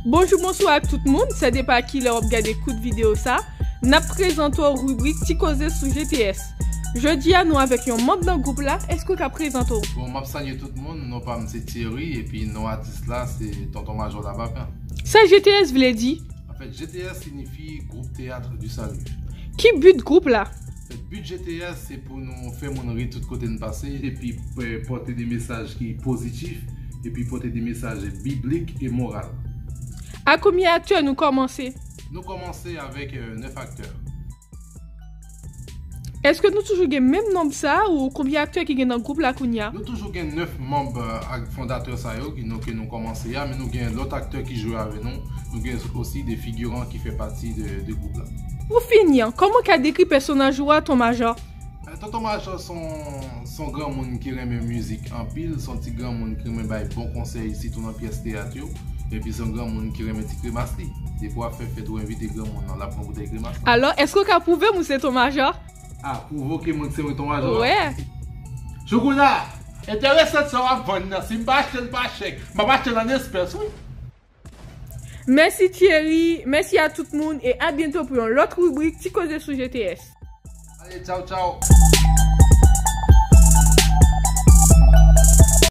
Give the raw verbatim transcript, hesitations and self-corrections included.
Bonjou, bonswa ak tout moun, sa depann kilè w ap gade kout videyo sa. N ap prezante w ribrik Ti Koze sou G T S. Jodi a, nou avèk yon manm nan gwoup la, èske w ka prezante w? Bon, m ap salye tout moun, non pa m se Thierry, epi non atis la se Tonton Majò Labakan. Sa G T S vle di? Anfèt, G T S siyifi Groupe Théâtre du Salut. Ki bi gwoup la? Anfèt, bi G T S se pou nou fè moun ri tout kote n pase, epi eh, pote de mesaj ki pozitif, epi pote de mesaj biblik e moral. A konbyen aktè nou kòmanse? Nou kòmanse avèk eh, nèf aktè. Èske nou toujou gen menm nonb sa ou konbyen aktè ki gen nan gwoup la kounye a? Nou toujou gen nèf manm eh, ak fondatè sa yo ki nou ke nou kòmanse a, men nou gen lòt aktè ki jwe avè nou. Nou gen osi de figiran ki fè pati de, de gwoup la. Pou fini an, kòman w ka dekri pèsonaj ou a, Ton Majò? Eh, Tonton Majò se yon se yon granmoun ki renmen mizik anpil, se yon ti granmoun ki renmen bay bon konsèy sitou nan pyès teyat yo. Epi se yon granmoun ki renmen ti kremas li. Depi w ap fè fèt ou envite granmoun nan, l ap pran boutèy kremas la. Alò, èske w ka pwouve m ou se Ton Majò? Ah, pwouve ke mwen se mwen Ton Majò. Wè. Choukoula, enteresan sa w ap vann nan, si m pa achte l pa chèk, m ap achte l an espès, wi. Mèsi Thierry, mèsi a tout moun e a byento pou yon lòt ribrik Ti Koze sou G T S. Ale, tchaw, tchaw.